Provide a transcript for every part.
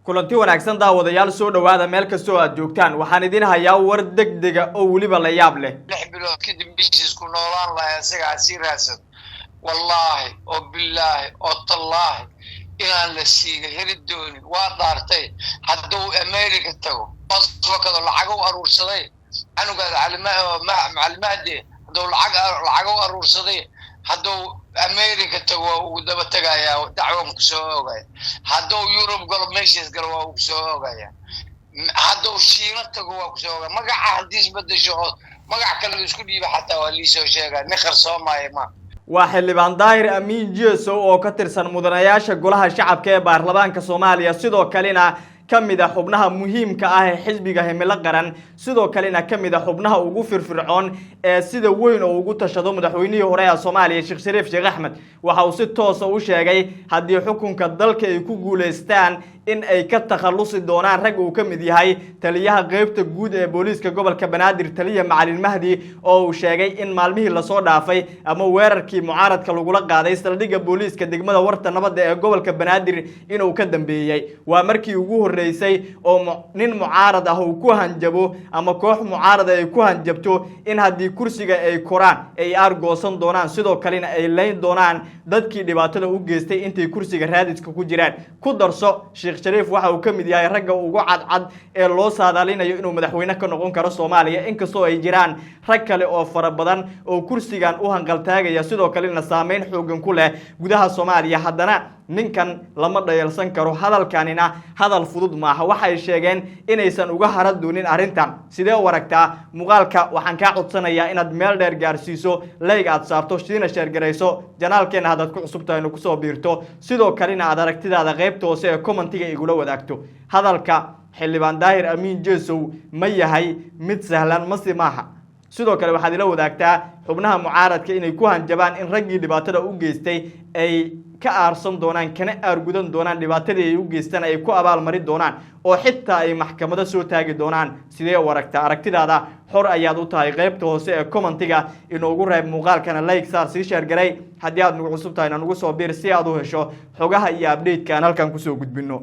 Kulanti wanaagsan, daawadayaal, soo dhowaada meel kastoo aad joogtaan. Waxaan idin hayaa war degdega oo weliba la yaab leh. 6 bilood kadib bishiis ku noolaan lahay, isaga ha sii raadsan. Wallaahi oo bilaahi oo tallaahi inaan la siiga heli doonin. Waa dhaartay. Hadduu America tago, osfakado lacag u aruursaday canugaas Macalimahdi, hadduu lacag u aruursaday, hadduu America tago, waa ugu daba tegayaa, dacwan kusoo oogaya. Hadduu Yurub galo, meeshiis galo, waa ugu soo oogaya. Hadduu Shiino tago, waa kusoo oogaya. Magaca haddii isbedesho oo magac kale la isku dhiiba xataa, waa liisoo sheegaa. Nin qarsoomaayo ma. Waa xildhibaan Daahir Amiin Jesow oo ka tirsan mudanayaasha Golaha Shacabka ee Baarlamaanka Soomaaliya, sidoo kalena ka mid a xubnaha muhiimka ah ee xisbiga Himilo Qaran, sidoo kalena ka mid a xubnaha ugu firfircoon ee sida weyn oo ugu tashado madaxweynihii hore ee Soomaaliya, Sheekh Shariif Sheekh Axmed. Waxa uu si toosa u sheegay haddii xukunka dalka ay ku guulaystaan in ay ka takhalusi doonaan rag uu ka mid yahay taliyaha qeybta guud ee booliiska gobolka Banaadir, taliya Macalin Mahdi, oo uu sheegay in maalmihii lasoo dhaafay ama weerarkii mucaaradka lagula qaaday saldhigga booliiska degmada Warta Nabadda ee gobolka Banaadir inuu ka dambeeyey. Waa markii ugu horreysay oo nin mucaarad ah uu ku hanjabo ama koox mucaarada ay ku hanjabto in haddii kursiga ay koraan ay aargoosan doonaan, sidoo kalena ay layn doonaan dadkii dhibaatada u geystay intay kursiga raadiska ku jiraan. Ku darso, Sheekh Shariif waxa uu ka mid yahay ragga ugu cadcad ee loo saadaalinayo inuu madaxweyne ka noqon karo Soomaaliya, inkastoo ay jiraan rag kale oo fara badan oo kursigan u hanqaltaagaya, sidoo kalena saameyn xoogan ku leh gudaha Soomaaliya. Haddana ninkan lama dhayalsan karo, hadalkanina hadal fudud maaha. Waxay sheegeen inaysan uga hara doonin arrintan. Sidee u aragtaa muuqaalka? Waxaan kaa codsanayaa inaad meel dheer gaarsiiso, like aad saarto, siina share garayso, channelkeena haddaad ku cusub tahay inu kusoo biirto, sidoo kalena aad aragtidaada qaybta hoose ee commentiga igula wadaagto. Hadalka xildhibaan Daahir Amiin Jesow ma yahay mid sahlan mase maaha? Sidoo kale waxaad ila wadaagtaa xubnaha mucaaradka inay ku hanjabaan in raggii dhibaatada u geystay ay ka aarsan doonaan, kana aargudan doonaan, dhibaatadii ay u geystaan ay ku abaalmarin doonaan, oo xitaa ay maxkamado soo taagi doonaan. Sidee u aragtaa? Aragtidaada xor ayaad u tahay. Qaybta hoose ee commentiga inoogu reeb. Muuqaalkana like saar, sii share garay. Haddii aad nagu cusub tahay, na nagu soo biir si aad u hesho xogaha iyo updateka aan halkan kusoo gudbino.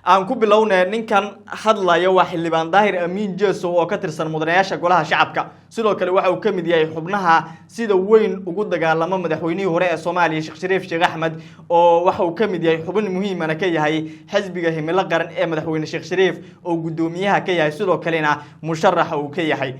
Aan ku bilownay, ninkan hadlaya waa xildhibaan Daahir Amiin Jesow oo ka tirsan mudanayaasha Golaha Shacabka. Sidoo kale waxa uu ka mid yahay xubnaha sida weyn ugu dagaalamo madaxweynihii hore ee Soomaaliya, Sheekh Shariif Sheekh Axmed, oo waxa uu ka mid yahay xubin muhiimana ka yahay xisbiga Himilo Qaran ee madaxweyne Sheekh Shariif oo guddoomiyaha ka yahay, sidoo kalena musharaxa uu ka yahay.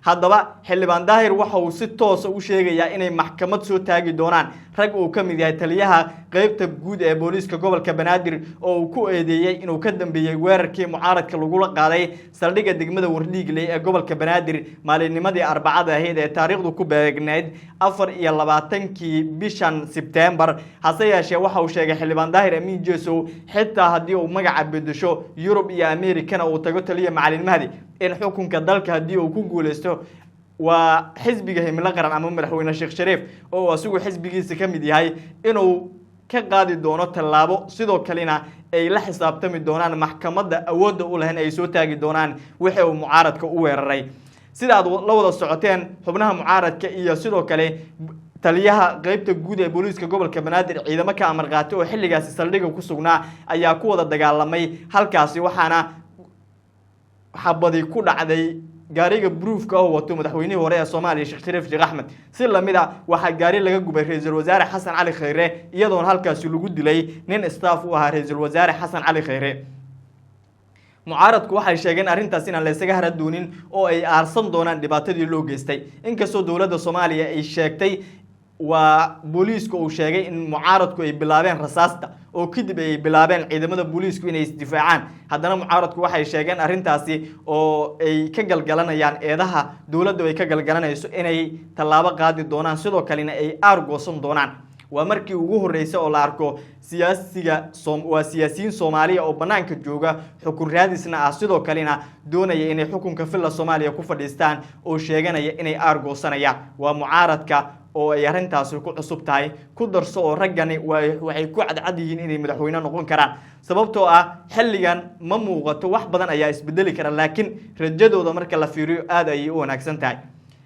Haddaba xildhibaan Daahir waxa uu si toosa u sheegayaa inay maxkamad soo taagi doonaan rag uu ka mid yahay taliyaha qeybta guud ee booliiska gobolka Banaadir, oo uu ku eedeeyey inuu ka dambeeyey weerarkii mucaaradka lagula qaaday saldhigga degmada Wardhiigley ee gobolka Banaadir maalinnimadii Arbacada ahayd ee taariikhdu ku beegnayd 24-kii bishan Sebtembar. Hase yeeshee waxa uu sheegay xildhibaan Daahir Amiin Jesow xitaa haddii uu magaca bedesho, Yurub iyo Amerikana uu tago taliya Macalin Mahdi, in xukunka dalka haddii uu ku guuleysto waa xisbiga Himilo Qaran ama madaxweyne Sheekh Shariif oo asigu xisbigiisa ka mid yahay, inuu ka qaadi doono tallaabo, sidoo kalena ay la xisaabtami doonaan, maxkamadda awoodda u lahayn ay soo taagi doonaan wixii uu mucaaradka u weeraray. Sida aad la wada socoteen, xubnaha mucaaradka iyo sidoo kale taliyaha qeybta guud ee booliiska gobolka Banaadir ciidamo ka amar qaatay oo xilligaasi saldhigga ku sugnaa ayaa ku wada dagaalamay halkaasi, waxaana xabadi ku dhacday gaariga bruufka oo wato madaxweynihii hore ee Soomaaliya, Sheekh Shariif Sheekh Axmed. Si lamid a waxaa gaari laga gubay ra-iisul wasaare Xasan Cali Khayre, iyadoona halkaasi lagu dilay nin staff u ahaa ra-iisul wasaare Xasan Cali Khayre. Mucaaradku waxay sheegeen arrintaas inaan la ysaga hara doonin oo ay aarsan doonaan dhibaatadii loo geystay, inkastoo dowladda Soomaaliya ay sheegtay, waa booliisku uu sheegay, in mucaaradku ay bilaabeen rasaasta oo kadib ay bilaabeen ciidamada booliisku inay isdifaacaan. Haddana mucaaradku waxay sheegeen arrintaasi oo ay ka galgalanayaan eedaha dowladdu ay ka galgalanayso inay tallaabo qaadi doonaan, sidoo kalena ay aargoosan doonaan. Waa markii ugu horreysay oo la arko siyaasiga, waa siyaasiyiin Soomaaliya oo bannaanka jooga, xukun raadisna ah, sidoo kalena doonaya inay xukunka Villa Soomaaliya ku fadhiistaan, oo sheeganaya inay aargoosanayaan. Waa mucaaradka oo ay arrintaasi ku cusub tahay. Ku darso oo raggani waxay ku cadcad yihiin inay madaxweyne noqon karaan, sababtoo ah xilligan ma muuqato wax badan ayaa isbedeli kara, laakiin rajadooda marka la fiiriyo aad ayay u wanaagsan tahay.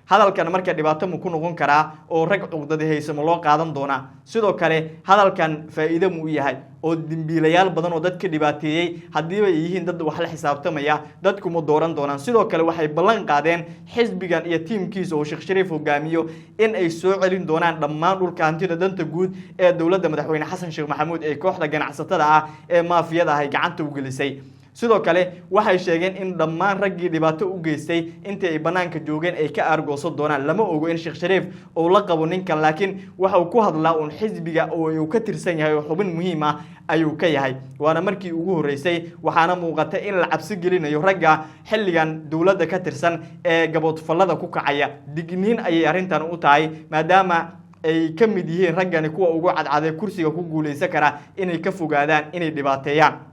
Hadalkan marka dhibaato mu ku noqon karaa oo rag cuqdadi haysa ma loo qaadan doonaa? Sidoo kale hadalkan faa'iido mu u yahay oo dembiilayaal badan oo dadka dhibaateeyey haddiiba ay yihiin dad wax la xisaabtamaya, dadku ma dooran doonaan? Sidoo kale waxay ballan qaadeen xisbigan iyo tiimkiisa oo Sheekh Shariif hogaamiyo in ay soo celin doonaan dhammaan dhulka hantida danta guud ee dowladda madaxweyne Xasan Sheekh Maxamuud ee kooxda ganacsatada ah ee maafiyada ah ay gacanta u gelisay. Sidoo kale waxay sheegeen in dhammaan raggii dhibaato u geystay intii ay bannaanka joogeen ay ka aargoosan doonaan. Lama ogo in Sheekh Shariif uu la qabo ninkan, laakiin waxa uu ku hadlaa uun xisbiga oo uu ka tirsan yahay oo xubin muhiim ah ayuu ka yahay. Waana markii ugu horreysay, waxaana muuqata in la cabsi gelinayo ragga xilligan dowladda ka tirsan ee gaboodfallada ku kacaya. Digniin ayay arrintan u tahay, maadaama ay ka mid yihiin raggani kuwa ugu cadcaday kursiga ku guuleysan kara, inay ka fogaadaan inay dhibaateeyaan.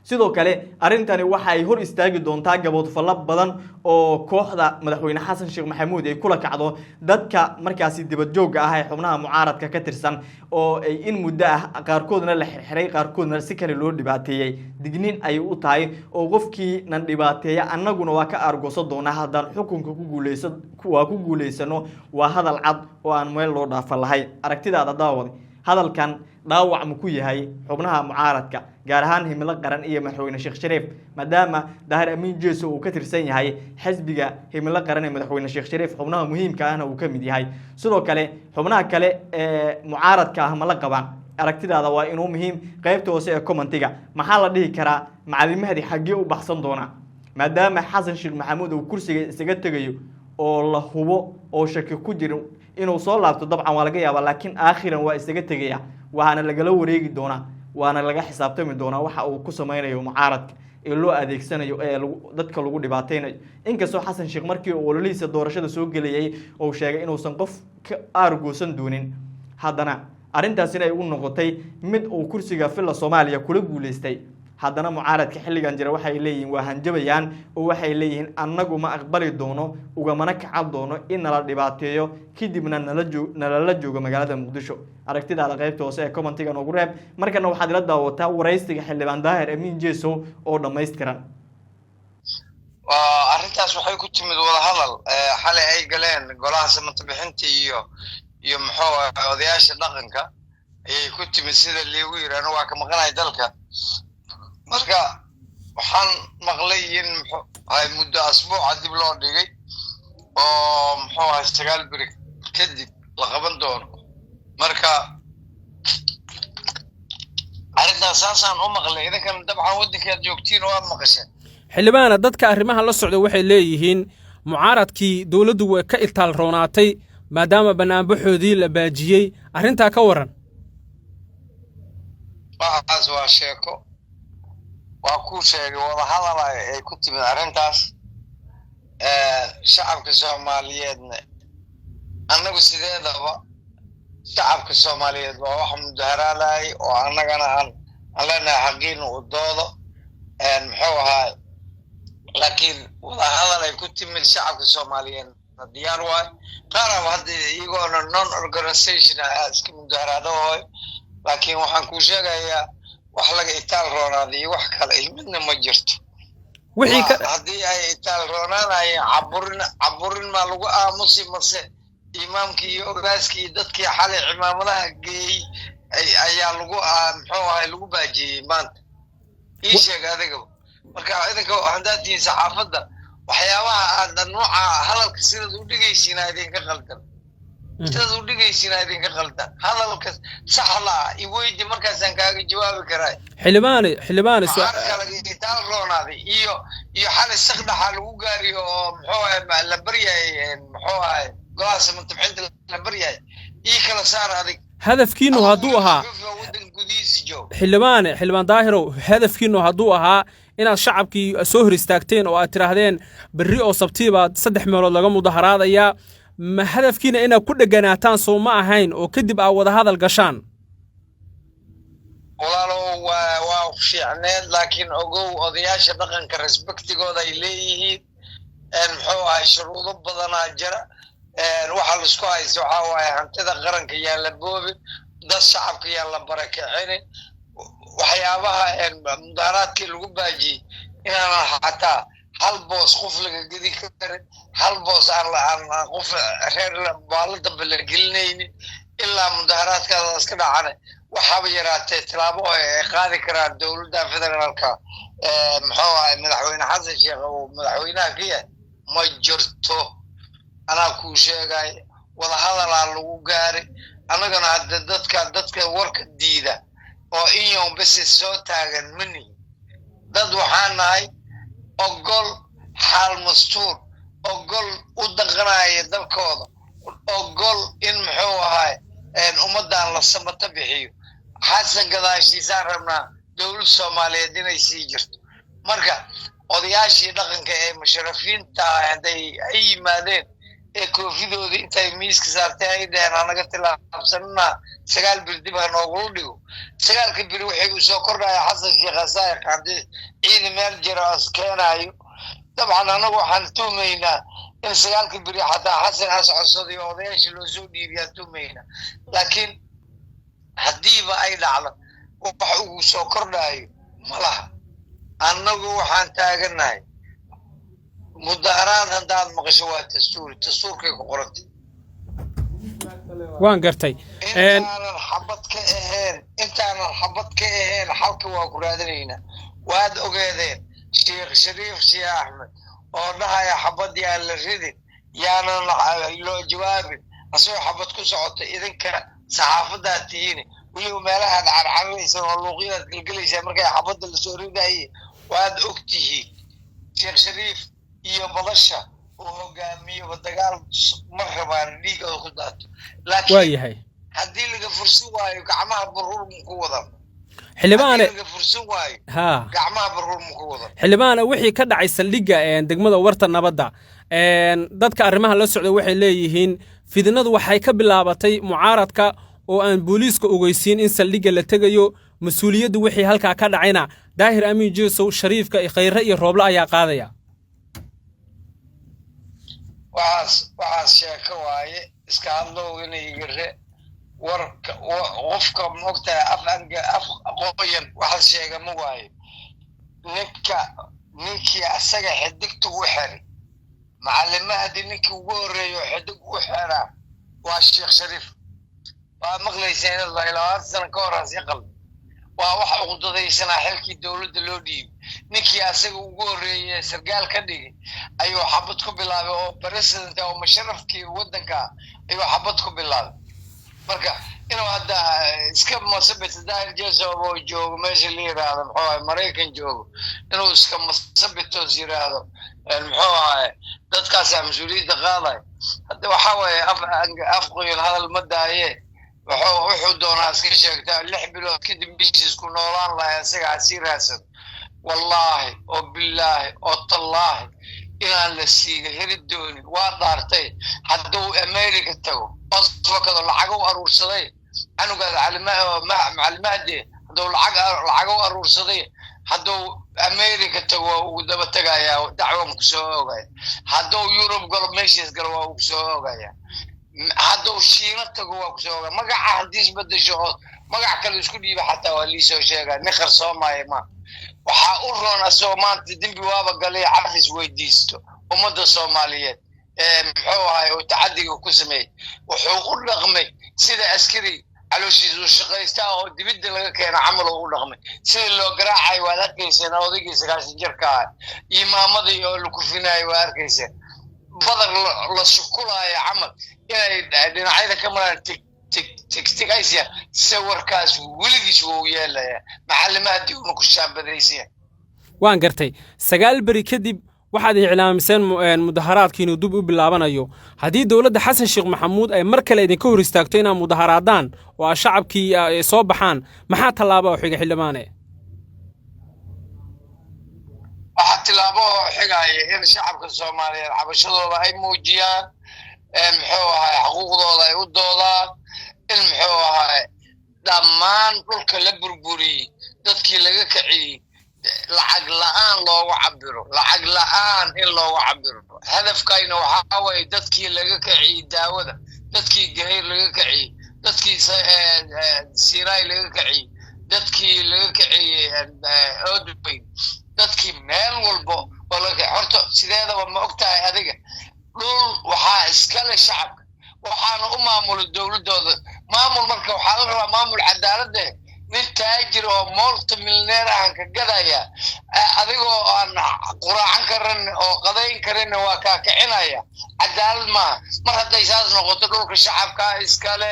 Sidoo kale arrintani waxay hor istaagi doontaa gaboodfallo badan oo kooxda madaxweyne Xasan Sheekh Maxamuud ay kula kacdo dadka markaasi dibadjoogga ah ee xubnaha mucaaradka ka tirsan, oo ay in muddo ah qaarkoodna la xirxiray, qaarkoodna si kale loo dhibaateeyey. Digniin ayay u tahay oo qofkii nan dhibaateeya annaguna waa ka aargoosan doonaa haddaan xukunka ku guuleysa waa ku guuleysano. Waa hadal cad oo aan meel loo dhaafan lahayn. Aragtidaada, daawade, hadalkan dhaawac ma ku yahay xubnaha mucaaradka, gaar ahaan Himilo Qaran iyo madaxweyne Sheekh Shariif, maadaama Daahir Amiin Jeeso uu ka tirsan yahay xisbiga Himilo Qaran ee madaxweyne Sheekh Shariif, xubnaha muhiimka ahna uu ka mid yahay? Sidoo kale xubnaha kale ee mucaaradka ah ma la qabaan? Aragtidaada waa inuu muhiim qaybta hoose ee commentiga. Maxaa la dhihi karaa? Macalin Mahdi xaggee u baxsan doonaa, maadaama Xasan Sheekh Maxamuud uu kursiga isaga tegayo oo la hubo oo shaki ku jirin? Inuu soo laabto dabcan waa laga yaabaa, laakiin aakhiran waa isaga tegaya, waxaana lagala wareegi doonaa, waana laga xisaabtami doonaa waxa uu ku sameynayo mucaaradka ee loo adeegsanayo ee dadka lagu dhibaateynayo. Inkastoo Xasan Sheekh markii uu ololihiisa doorashada soo gelayay uu sheegay inuusan qof ka aargoosan doonin, haddana arrintaasina ay u noqotay mid uu kursiga Villa Soomaaliya kula guuleystay, haddana mucaaradka xilligan jira waxay leeyihiin waa hanjabayaan oo waxay leeyihiin annagu ma aqbali doono, ugamana kacan doono in nala dhibaateeyo, kadibna nala joog nalala joogo magaalada Muqdisho. Aragtidaada qaybta hoose ee commentiga noogu reeb. Markana waxaad ila daawataa waraysiga xildhibaan Daahir Amiin Jeesow oo dhammaystiran. Arrintaas waxay ku timid wadahadal xalay ay galeen golaha samata bixinta iyo muxuu odayaasha dhaqanka ayay ku timid, sida liigu yiri. Anu waa ka maqanahay dalka. Marka waxaan maqlay in muxuu ahay muddo asbuuca dib loo dhigay oo muxuu ahay 9 beri kadib la qaban doono. Marka arrintaas saasaan u maqlay. Idinkana dabcan waddankaad joogtiin oo aad maqasheen. Xildhibaana, dadka arrimahan la socda waxay leeyihiin mucaaradkii dowladdu way ka itaal roonaatay, maadaama bannaanbaxoodii la baajiyey. Arrintaa ka warran. Waxaas waa sheeko. Waa kuu sheegay, wadahadal ay ku timid arrintaas. Shacabka Soomaaliyeedna, annagu sideedaba shacabka Soomaaliyeed waa wax mudaharaadayay oo annagana aan leenahay xaqiina u doodo muxuu ahaay, laakiin wadahadal ay ku timid. Shacabka Soomaaliyeedna diyaar waay. Qaaraba hadda iyagoona non organization ah iska mudaharaado hooy, laakiin waxaan kuu sheegayaa wax laga itaal roonaaday iyo wax kale iyo midna ma jirto. Haddii ay itaal roonaanayeen, caburin maa lagu aamusi mase imaamkii iyo ogaaskii iyo dadkii xalay cimaamadaha geeyey ayaa lagu muxuu ahay lagu baajiyey maanta? Ii sheeg adigaba. Marka idinka haddaad tihiin saxaafadda, waxyaabaha aad nooca hadalka sidaad u dhigaysiina idinka qaldan, sidaad u dhigaysiina idinka qaldan. Hadalka saxda ah iweydi, markaasaan kaaga jawaabi karaa. Xildhibaane. Maxaa kala itaal roonaaday iyo xalay sakdaxa lagu gaariyo oo muxuu ahay la baryahay, muxuu ahay golaha samantabxinta la baryahay? Ii kala saar adig. Hadafkiinu hadduu ahaa waddan gudihiisi joog. Xildhibaane, xildhibaan Daahirow, hadafkiinu hadduu ahaa inaad shacabkii soo hor istaagteen oo aad tidhaahdeen berri oo sabtii baad 3 meelood laga mudaharaadayaa, ma hadafkiina inaad ku dheganaataan soo ma ahayn oo kadib aad wadahadal gashaan? Walaalow, waa fiicneed, laakiin ogow odayaasha dhaqanka respectigooda ay leeyihiin, muxuu ahay shuruudo badanaa jira. Waxa laisku haysto waxaa waaye hantida qaranka yaan la boobin, dad shacabka yaan la barakicinin. Waxyaabaha mudaaraadkii lagu baajiyey inaanan xataa Hal boos qof laga gedi karin, hal boos aan qof reer baalo dambe la gelinaynin ilaa mudaharaadkaada iska dhacana. Waxaaba yaraatee tilaabo ay qaadi karaan dowladda federaalka, muxuu ahay, madaxweyne Xasan Sheekh uu madaxweynaha ka yahay, ma jirto. Anaa kuu sheegay, wadahadalaa lagu gaaray. Annagana hadda dadka warka diida oo inyon besi soo taagan ma nihin. Dad waxaan nahay ogol xaal mastuur, ogol u daqanaya dalkooda, ogol in, muxuu ahay, ummaddan la samato bixiyo. Xasan gadaashiisaan rabnaa dowlad Soomaaliyeed inay sii jirto. Marka odayaashii dhaqanka ee musharafiinta hadday ay yimaadeen ee koofidoodii intay miiska saartay ay dheheen hanaga tilaabsanana, 9 bir dib ha noogula dhigo. 9-ka biri waxay uu soo kordhaya Xasan Sheekh Asaaiq haddii ciidi meel jira as keenaayo. Dabcan annagu waxaan tuhmaynaa in 9-ka biri xataa Xasan as codsaday oo odayaashii loo soo dhiibiyaan tuhmaynaa, laakiin haddiiba ay dhacdo wax ugu soo kordhaayo ma laha. Annagu waxaan taagannahay mudaharaad haddaad maqasho waa dastuuri, dastuurkay ku qorantay. Waan gartay. Intaanan xabad ka ahayn, intaanan xabad ka ahayn, xalka waa ku raadinaynaa. Waad ogeedeen Sheekh Shariif Sheekh Axmed oo dhahaya xabad yaan la ridin, yaanan loo jawaabin, asagoo xabad ku socota. Idinka saxaafaddaad tihiin, weliba meelahaad carcaranaysaan oo luuqyadaad gelgelaysaa markay xabadda lasoo ridaye, waad og tihiin. Sheekh Shariif iyo badasha uu hogaamiyoba dagaal ma rabaan dhiig oo ku daato, laakiin haddii laga fursan waayo gacmaha baruur mu ku wadan. Xildhibaane, laga fursan waayo ha gacmaha baruur mu ku wadan. Xildhibaane, wixii ka dhacay saldhigga degmada Warta Nabadda, dadka arrimaha la socda waxay leeyihiin fidnadu waxay ka bilaabatay mucaaradka oo aan booliiska ogeysiin in saldhigga la tegayo. Mas-uuliyaddu wixii halkaa ka dhacayna Daahir Amiin Jeesow, Shariifka, Khayre iyo Rooble ayaa qaadaya. Waxaas sheeko waaye, iska hadlow inay igare warka. Qofka maogtahay af anga af qoyan waxaas sheega ma waayo. Ninkii asaga xidigta u xiray, Macalin Mahdi, ninkii ugu horreeyo xidig u xiraa waa Sheekh Shariif. Waa maqlaysaa inaad 20 sano ka hor hasi qalbi waa wax uqdadaysanaa xilkii dowladda loo dhiibay. Ninkii asaga ugu horreeyey sargaal ka dhigay ayuu xabad ku bilaabay, oo president oo musharafkii waddanka ayuu xabad ku bilaabay. Marka inuu hadda iska masabito Daahir Jesow oo joogo meesha la yiraahdo, muxuu ahay, Maraykan joogo, inuu iska masabitos yiraahdo, muxuu ahay, dadkaasaa mas-uuliyadda qaaday, hadda waxaa waaye af qoyan hadal ma daaye. Wuxuu doonaa iska sheegtaa. 6 bilood kadib bishiis ku noolaan lahay isaga hasii raadsado. Wallaahi oo bilaahi oo tallaahi inaan la siiga heli doonin. Waa dhaartay, hadduu America tago osfakado lacag u aruursaday canugaas Macalin Mahdi, hadduu lacag u aruursaday, hadduu America tago waa ugu daba tegayaa, dacwan kusoo ogaya. Hadduu Yurub galo, meeshiis galo, waa ugu soo ogaya. Hadduu Shiino tago waa kusoo ogaya. Magaca haddii isbedesho oo magac kale isku dhiiba xataa waa liisoo sheegaa. Nin qarsoomaya ma waxaa u roon asagoo maanta dembi waaba galay cafis weydiisto ummadda Soomaaliyeed ee, muxuu ahay, oo tacadiga ku sameeyey. Wuxuu u dhaqmay sida askari calooshiisa u shaqaystaa oo dibidda laga keeno camal oo u dhaqmay. Sida loo garaacayo waad arkayseen, odaygii 90 jirka ah iyo maamadii oo la kufinayo waa arkayseen, badar la shukulaayo camal inay dhinacyada ka maraan, tig tig tig tig aysiya. Sawirkaas weligiis wuu yeelayaa Macalin Mahdi una ku shaambadaysiya. Waan gartay. 9 beri kadib waxaad iclaamiseen mudaharaadka inuu dib u bilaabanayo. Haddii dowladda Xasan Sheekh Maxamuud ay mar kale idinka hor istaagto inaad mudaharaadaan oo aa shacabkii ay soo baxaan, maxaa tallaaba oo xiga, xildhibaane? Waxaa tilaabo oo xigaya in shacabka Soomaaliyeed cabashadooda ay muujiyaan, muxuu ahay, xuquuqdooda ay u doodaan, in, muxuu ahay, dhammaan dhulka la burburiyey, dadkii laga kaciyey, lacag la'aan loogu cabiro, lacag la'aan in loogu cabiro. Hadafkayna waxaa waaye dadkii laga kaciyey Daawada, dadkii Gahayr laga kaciyey, dadkii Siinaay laga kaciyey, dadkii laga kaciyey Oodweyn, dadkii meel walbo oo Horta sideedaba ma og tahay adiga, dhul waxaa iskale shacabka, waxaana u maamula dowladooda. Maamul marka waxaa la rabaa maamul cadaalade. Nin taajir oo multi millionaire ahan ka gadaya, adigoo aan quraacan karin oo qadayn karin waa kaa kicinaya. Cadaalad maaha. Mar hadday saas noqoto, dhulka shacabka iskale.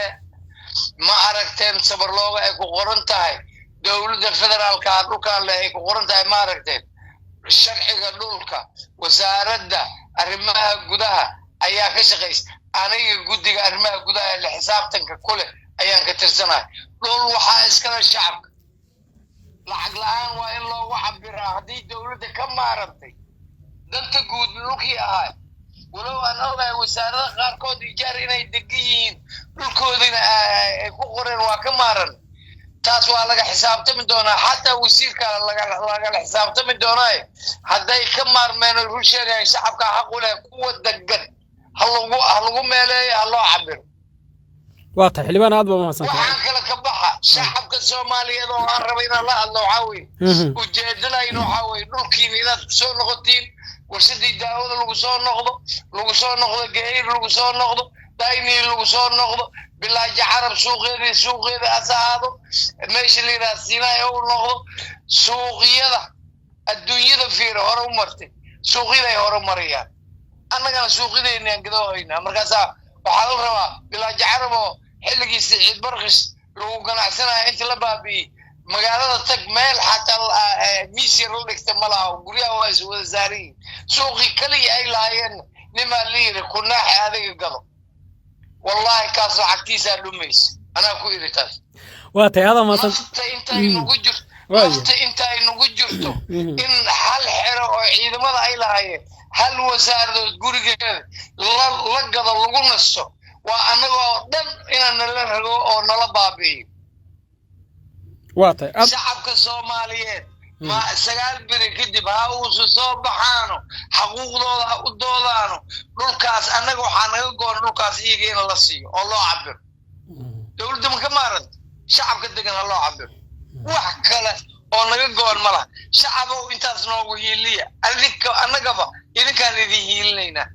Ma aragteen sabarlooga ay ku qoran tahay dowladda federaalka dhulkaan le ay ku qoran tahay? Ma aragteen sharciga dhulka? Wasaaradda arrimaha gudaha ayaa ka shaqaysa. Aniga guddiga arrimaha gudaha ee la xisaabtanka ku leh ayaan ka tirsanahay. Dhul waxaa iskale shacabka, lacag la-aan waa in loogu cabiraa. Haddii dowladda ka maarantay danta guud dhulkii ahaa, walow aan ogahay wasaarada qaarkood ijaar inay degan yihiin, dhulkoodina ay ku qoreen, waa ka maaran. Taas waa laga xisaabtami doonaa, xataa wasiirka lagala xisaabtami doonaaye. Hadday ka maarmeen oo run sheegayan, shacabka xaq u leh, kuwa degan ha lagu meeleeyo, ha loo cabiro. Waa tahay, xildhibaan, aad baa umahadsantahay. Waxaan kale ka baxa, shacabka Soomaaliyeed oo aan raba inaan la hadlo waxaa weye, ujeedadayna waxaa weye dhulkiina inaad kusoo noqotiin, warshadii daawada lagu soo noqdo, lagu soo noqdo Gahayr, lagu soo noqdo Daynii, lagu soo noqdo Bilaaja Carab, suuqeedii suuqeeda has ahaado, meesha la yidhaha Sinai ou noqdo. Suuqyada adduunyada fiira hore u martay, suuqyaday hore marayaan, annagana suuqyadeennaan gadoohaynaa. Markaasaa waxaa la rabaa Bilaaja Carab oo xilligii Siciid Barkis lagu ganacsanayo inta la baabi'iyey. Magaalada tag, meel xataa miis yar la dhigta ma laha, guryaha waa is wada saaran yihin. Suuqii keliya ay lahaayeen nimaa la yidhi kunaaxe adiga gado. Wallahi kaas lacagtiisaa dhumaysa, anaa ku idhi taas. Waa tahay, aad mahadsan. Nafta inta ay nagu jirto, nafta inta ay nagu jirto, in hal xero oo ciidamada ay lahaayeen, hal wasaaradood gurigeeda la gado lagu nasto, waa annagoo dhan inaan nala rago oo nala baabi'iyo. Waa tahay aad. Shacabka Soomaaliyeed ma 9 beri kadib ha uusa soo baxaano, xaquuqdooda ha u doodaano. Dhulkaas annaga waxaa naga goon dhulkaas iyaga in la siiyo oo loo cabiro. Dowladda ma ka maaranta, shacabka degan ha loo cabiro. Wax kale oo naga goon ma laha. Shacabow, intaas noogu hiiliya adinka, annagaba idinkaan idin hiilinaynaa.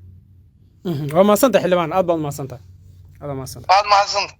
Waa mahadsantahay, xildhibaan, aad baad mahadsantahay, aad baad mahadsantahay. Waad mahadsanta.